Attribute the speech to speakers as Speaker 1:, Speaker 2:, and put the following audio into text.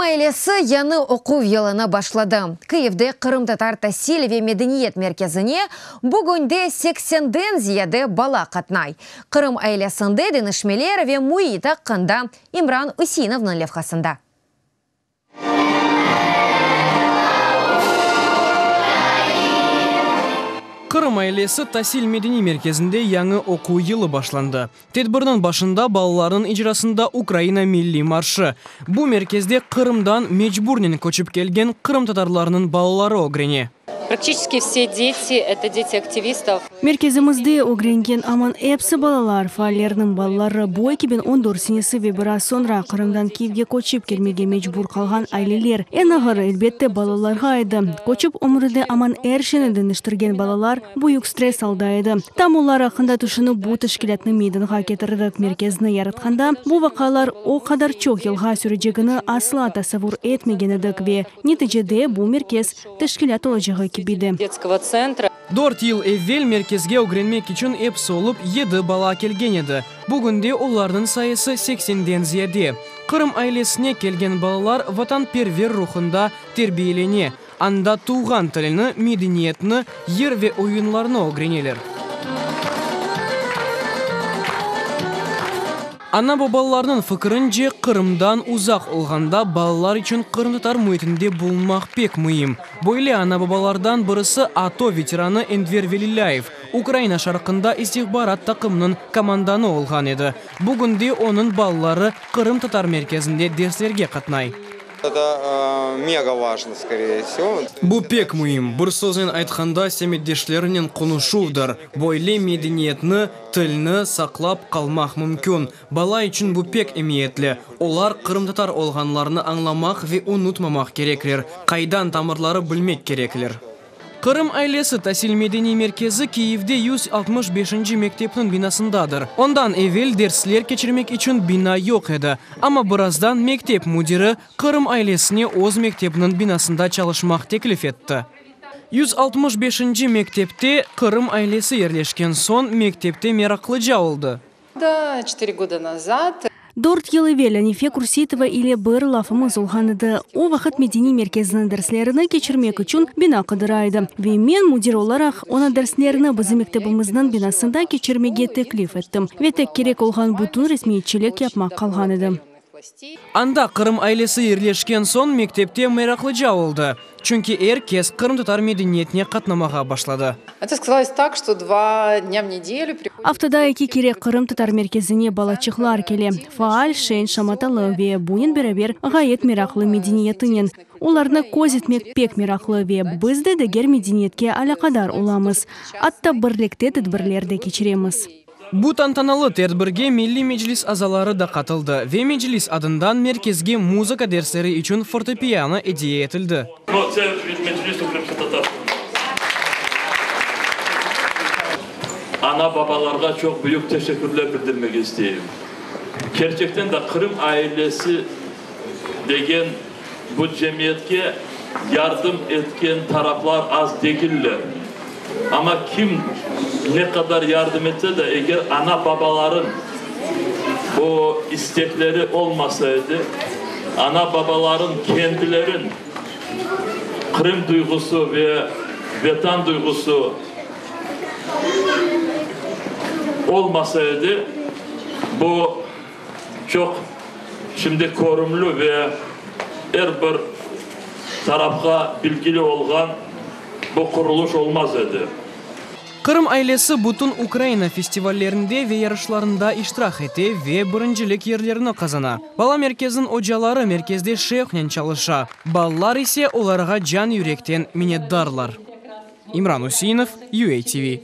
Speaker 1: ailesi yañı oquv yılını başladı. Kıyivde Qırımtatar tasil ve medeniyet merkezine bugünde seksenden ziyade bala qatnay. Qırım ailesinde deñişmeler ve müit aqqında İmran Üseinovnıñ levhasında.
Speaker 2: Qırım ailesi tasil-medeniy merkezinde yañı oquv yılı başlandı. Tedbirniñ başında balalarnıñ icrasında Ukraina milliy marşı. Bu merkezde Qırımdan mecburnen köçip kelgen qırımtatarlarnıñ balaları ögrene.
Speaker 3: Praktiçeski vse deti, eto deti aktivistov.
Speaker 4: Merkezimizde ögrengen aman epsi balalar, faallerniñ balaları, bu 2014 senesi ve biraz soñra Qırımdan Kiyevge köçip kelmege mecbur qalğan aileler. Eñ ağırı, elbette, balalarğa edi. Köçip ömründe aman er şeyni deñiştirgen balalar büyük stress alda edi. Tam olar aqqında tüşünip bu teşkilâtnı meydanğa ketirdik. Merkezni yaratqanda bu vaqialar o qadar çoq yılğa sürecegini asla tasavvur etmegen edik ve neticede bu merkez teşkilât olacağı kibi de.
Speaker 2: Dört yıl evel merkezge ögrenmek içün episi olıp yedi bala kelgen edi. Bugünde olarnıñ sayısı seksenden ziyade. Qırım ailesine kelgen balalar vatanperver ruhunda terbiyelene, anda tuvğan tilini, medeniyetini, yır ve oyunlarnı ögreneler. Ana-babalarnıñ fikirince, Qırımdan uzaq olğanda balalar içün qırımtatar müitinde bulunmaq pek müim. Böyle ana-babalardan birisi ATO veteranı Enver Velilâyev, Ukraina şarqında istihbarat taqımınıñ komandanı olğan edi. Bugünde onıñ balaları Qırımtatar merkezinde derslerge qatnay. Bu pek müim, bir söznen aytqanda, semetdeşlerinen qonuşuvdır. Böyle medeniyetni, tilni saqlap qalmaq mümkün. Bala içün bu pek emiyetli. Olar qırımtatar olğanlarını añlamaq ve unutmamaq kerekler, qaydan tamırları bilmek kerekler. Qırım ailesi tasil-medeniy merkezi Kiyevde 165-nci mektepniñ binasındadır. Ondan evel dersler keçirmek içün bina yoq edi, amma birazdan mektep müdiri Qırım ailesine öz mektepniñ binasında çalışmaq teklif etti. 165-nci mektepte Qırım ailesi yerleşken soñ mektepte meraqlıca oldı.
Speaker 4: Dört yıl evel Anife Kurseitova ile bir lafımız olğan edi. O vaqıt medeniy merkeziniñ derslerini keçirmek içün bina qıdıra edi. Ve men, müdir olaraq, oña derslerni bizim mektebimizniñ binasında keçirmege teklif ettim. Ve tek kerek olğan bütün resmiyetçilik yapmaq qalğan edi.
Speaker 2: Anda Qırım ailesi yerleşken soñ mektepte meraqlıca oldı, çünki er kes qırımtatar medeniyetine qatnamağa başladı.
Speaker 4: Aftada eki kere Qırımtatar merkezine balaçıqlar kele, faal, şeñ, şamatalı ve bunen beraber ğayet meraqlı medeniyetinen. Olarnı köz etmek pek meraqlı ve biz de diger medeniyetke alâqadar olamız, atta birlikte tedbirler de keçiremiz.
Speaker 2: Bu tantanalı tedbirge Milliy Meclis azaları da qatıldı ve Meclis adından merkezge muzıka dersleri içün fortepiano ediye etildi.
Speaker 5: Ana-babalarğa çoq büyük teşekkürler bildirmege isteyim. Kerçekten de Qırım ailesi degen bu cemiyetke yardım etken taraflar az degiller. Amma kim ne qadar yardım etse de, eger ana-babaların bu istekleri olmasa edi, ana-babaların kendilerin Qırım duyğusı ve Vetan duyğusı olmasa edi, bu çoq şimdi körümli ve er bir tarafqa bilgili olğan bu qurulış olmaz edi.
Speaker 2: Qırım ailesi bütün Ukraina festivallerinde ve yarışlarında iştirak ete ve birincilik yerlerini qazana. Bala merkeziniñ ocaları merkezde şevqnen çalışa, balalar ise olarğa can-yürekten minnetdarlar. İmran Üseinov, UATV.